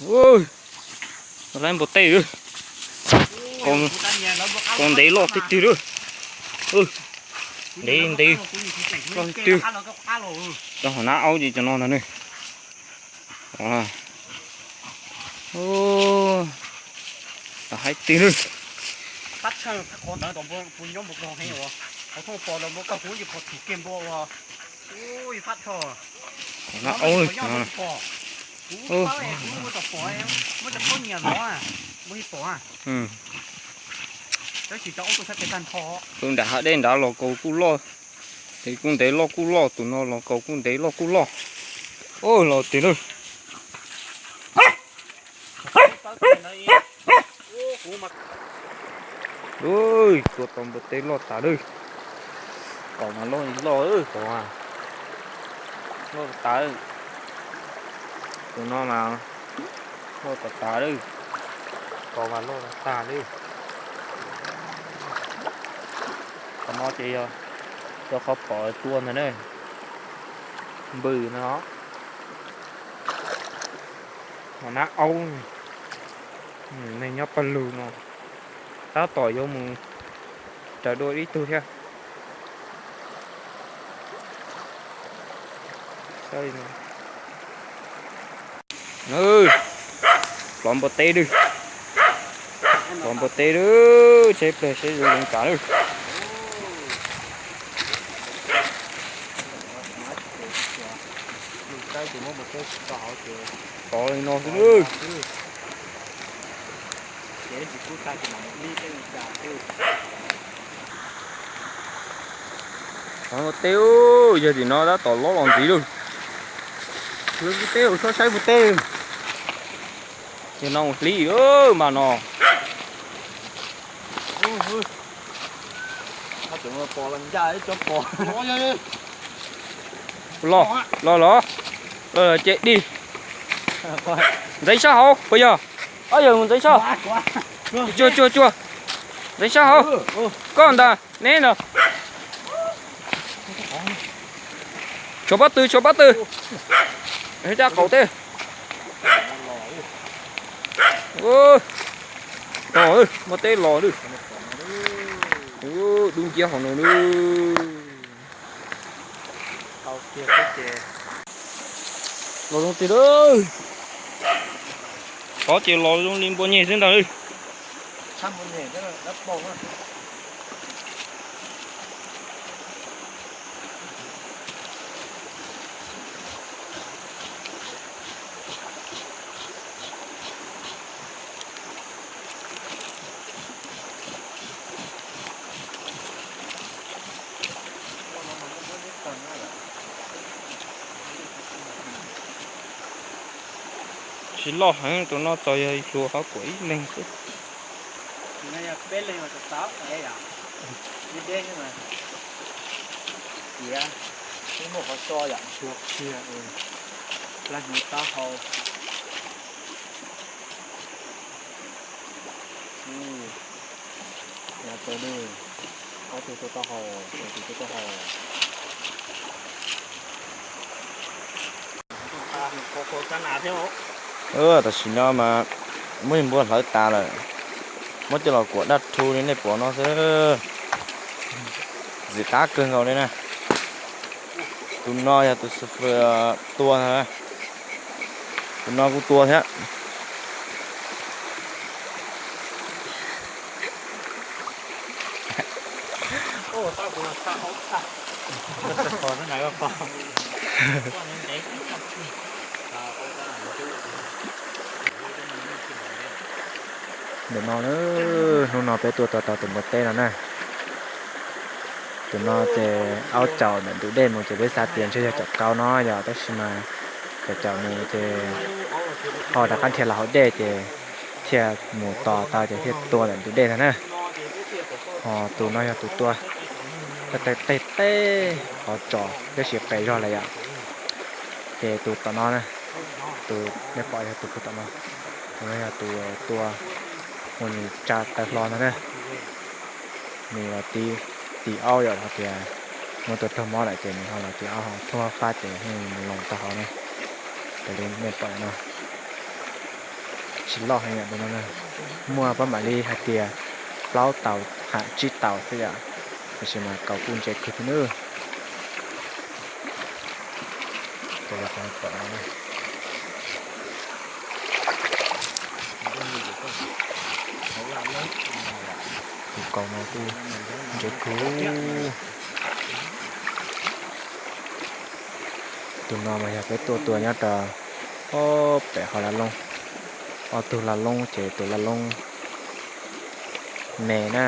Ua, laib npua teb lawm. Kaus ntev loj tiag tiag lawm. Ntev ntev loj tiag tiag. Cov hauv nab aub ces cov no ntag ne. Ua, haib tiag lawm. Nab aub lawm. Tus nram hav dej nrad los kaus kuj loj, ces kuj ntev loj kuj loj, tus no los kaus kuj ntev loj kuj loj. Ua, los tiag lawm. Ua, tua tau npua teb loj tas lawm. Kaus mas loj loj, kaus mas loj tas. Tus no mas loj tas tas lawm. Kaus mas loj tas tas lawm. Qhov no ces yog cov qhov phom tua ntag na. Npws no. Hauv nab aub, neeg nyob pawg lug no tab tom yuav mus raws dua ib tug thiab. Plov npua teb lawm. Plov npua teb lawm, tsheb pleg seb zoo zoo cas lawm. Plov li no xwb lawm. Plov npua teb, yog tim no tab tom lob los ntxiv lawm. Npua teb, txhob saib npua teb. Yog no mus hliv mas no. Los los los, ces dig. Ntxeev sab hauv puas yog? Ob yawg mus ntxeev sab. Cuag cuag cuag. Ntxeev sab hauv. Koj ntag, neb ntag. Tshuav pob tw, tshuav pob tw. Caj qaum teb. Los, npua teb los lawm. Dub nciab hauv no lawm. Los zoo tiag lawm. Qhov ces los zoo li npua nyeg xwb ntag lawm. Tsis loj heev, tus no txog yog hluas qhov kuam ib leeg xwb. Tiav, twb muaj qhov so yam tsuag kiag, plab hnyuv taub hau. Ob tug tuaj taub hau, tus tuaj taub hau. Tam sim no mas muab npua hlawv tas lawm, muab coj los kuam daj rhu li nej pom no xwb. Ntxim qab kawg nkaus li na. Tus no yog tus tua, tus no kuj tua thiab. Ntawm no, hnub no peb tua tau tau tus npua teb no na. Tus no ces aub caum ntawm ntug dej mus ces peb xav tias ntshe yog caum kauv no yom, tab sis mas caum caum mus ces ho rov qab nrhiav los hauv dej ces thiaj mus tos tau ces thiaj tua ntawm ntug dej ntag na. Ho tus no yog tus tua, tej tej qhov tsos tab sis qes zog lawm yom. Ces tus tom no, tus nej pom yog tus puag tom no, tus no yog tus tua, mus nws tsa taw hlo ntag na. Nws los tiv, tiv aub yom, hais tias muab tua raug mob lawm ces nws ho los tiv aub ho thuab fab ces mus loos tau hauv na. Raws li nej pom no. Tsis loj heev yom, tus no na. Muaj pab mam li hais tias plaub tau ham tsib tau xwb yom, tab sis mas kaus kuj ntse kawg thiab nawb. Tus kaus no kuj ntse kawg. Tus no mas yog peb tuaj tua nyob rau ob pem hauv laj loob, ob tug laj loob ces tus laj loob me na.